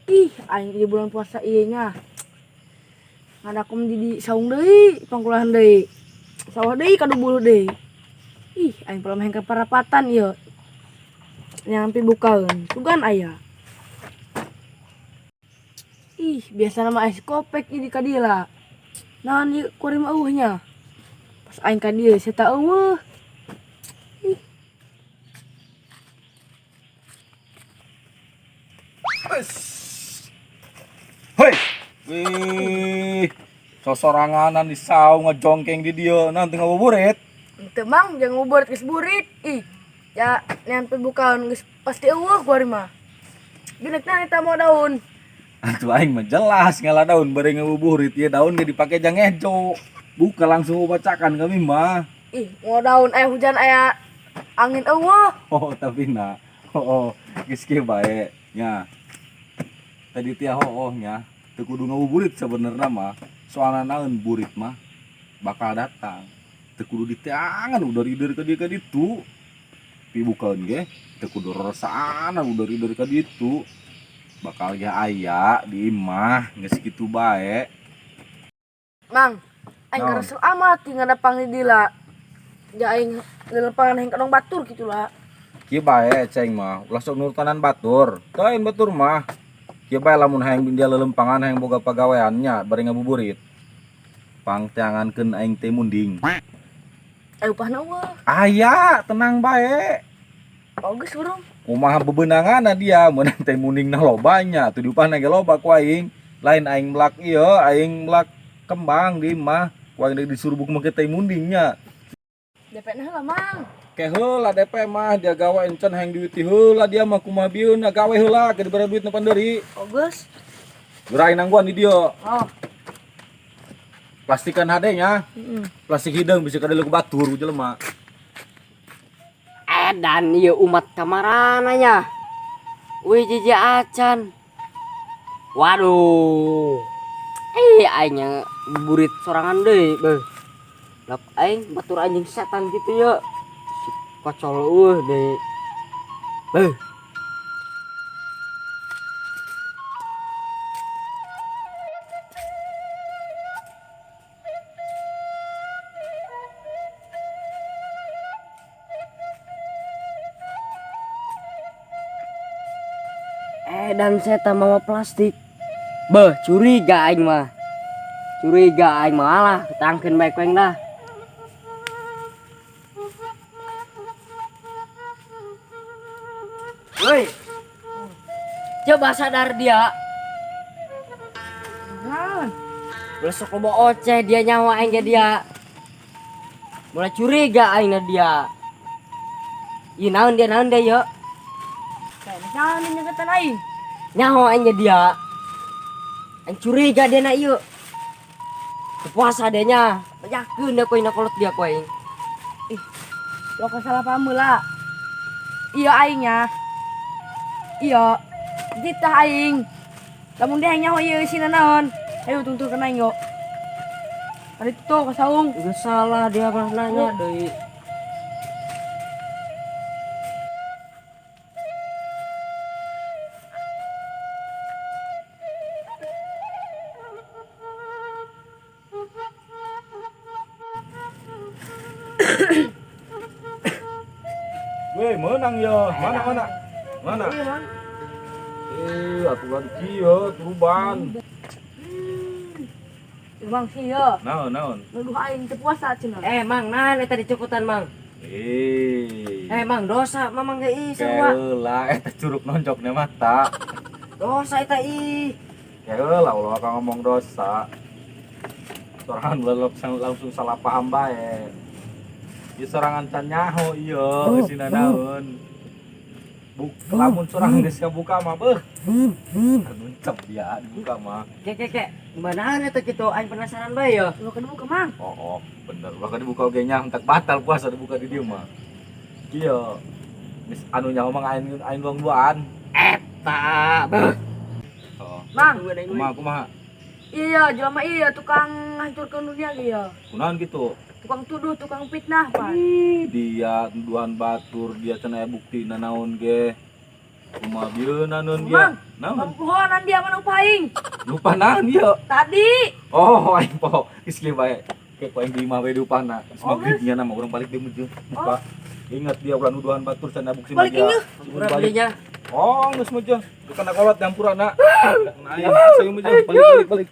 Ih, aing di bulan puasa ieu nya. Ngadakum di saung deui, pangkulahan deui. Sawah deui kadubul deui. Ih, aing pola mah ke parapatan ieu. Nyampe bukaeun, sugan aya. Ih, biasana mah aya si kopek ieu di kadila. Naon ieu kuari mah eueuh nya. Pas aing ka dieu sia teh eueuh. Ih. Hei, wih, sosoranganan di saung ngejongkeng di dieu nanti ngabuburit. Teu Mang, jangan ngabuburit geus burit. Ih, ya nyampe bukaeun geus pasti eueuh kuari mah. Geus na eta mau daun. Atuh aing mah jelas ngala daun bari ngabuburit ieu daun ge dipake jang ngejo. Buka langsung bacakan kami mah. Ih, mau daun aya hujan aya angin eueuh. Oh, tapi na. Oh, geus kieu bae nya. Tadi teh hooh nya, teu kudu ngabuburit sebenarnya mah. Soalna naon burit mah bakal datang. Teu kudu diteangan udah rider ka dieu ka ditu. Pibukaeun ge teu kudu resaan udah rider ka ditu. Bakal ge aya di imah geus kitu bae. Mang, aing Naon? karesep amat tinggal dapang di dila. Ja aing lelempangan aing kadong batur kitu lah. Kieu bae ceng mah, ulah sok nurutanan batur. Teuing batur mah. Kieu bae lamun hayang dia lelempangan hayang boga pagaweannya bari ngabuburit. Pangteangankeun aing teh munding. Ayo upahna eueuh. Aya, tenang bae. Oh geus urang. Kumaha bebenanganna dia meunang teh mundingna lobanya, atuh diupahna ge loba ku aing. Lain aing melak ieu, aing melak kembang di imah. Ku aing deui disuruh make teh mundingnya. DP na heula Mang. Ke heula DP mah dia gawe encan hayang duit heula dia mah kumaha bieuna gawe heula ke dibere duit na pandeuri. Oh geus. Geura aing nangguan di dieu. Oh. Plastikan hade nya. Heeh. Plastik hideung bisa kadeuleu ku batur ku jelema. Edan ieu umat kamarana nya. Wih jiji acan. Waduh. Aing nya burit sorangan deui beuh. Lap aing batur anjing setan gitu ya. Si kocol eueuh deui. Beuh. Dan setan mawa plastik. Beuh, curiga aing mah. Curiga aing mah lah, tangkeun bae ku aing dah. Woi. Coba sadar dia. Naon? Besok loba oceh dia nyawa aing ge dia. Mulai curiga aing na dia. Ih, naon dia yo? Naon dia nyeketan aing? Nyaho aing ge dia. Aing curiga dia na ieu. Puasa dia nya. Yakeun dia ku aing kolot dia ku aing. Ih, lo kok salah paham lah. Iya aing nya. Iya, ditah aing. Lamun dia nyaho ieu isina naon? Ayo tungtung aing yo. Tadi tuh ke saung. Geus salah dia mah nanya deui. Weh, menang ya. Mana mana? Mana? Iya, Mang. Atuh kan kieu turuban. Mang sih ya. Naon naon? Nuduh aing teu puasa cenah. Mang, naon eta dicukutan, Mang? Mang dosa, Mamang ge ih sarua. Keula eta curug nonjok na mata. Dosa eta ih. Keula ulah ka ngomong dosa. Sorangan lelep langsung salah paham bae. Ieu sorangan can nyaho ieu eusina naon. Buk lamun sorangan geus kabuka mah beuh. Nuncep dia dibuka mah. Ke ke ke, manaan eta kitu aing penasaran bae ya. Ulah dibuka Mang. Oh, bener. Ulah dibuka oge nya entek batal puasa dibuka di dieu mah. Iya. Geus anu nyaho mah aing aing duang-duaan. Eta beuh. Oh. Mang, Kumaha kumaha? Iya, jelema iya tukang ngancurkeun dunia ge ya. Kunaon kitu? Tukang tuduh, tukang fitnah, Pak. Ih, dia tuduhan batur, dia cenah aya bukti naon ge. Kumaha bieu naneun dia? Mang, Naon? Pampuhonan dia mana upah aing? Lupa naon ieu? Tadi. Oh, aing poho. Geus kieu bae. Ke ku aing di imah we diupahna. Geus Oh, magrib nya nama urang balik deui meujeun. Lupa. Ingat dia ulah nuduhan batur cenah bukti Balik mah dia. ieu. Hampura belinya. Oh, geus meujeun. Bukan kolot dampurana. Nah, aing saya meujeun balik balik balik.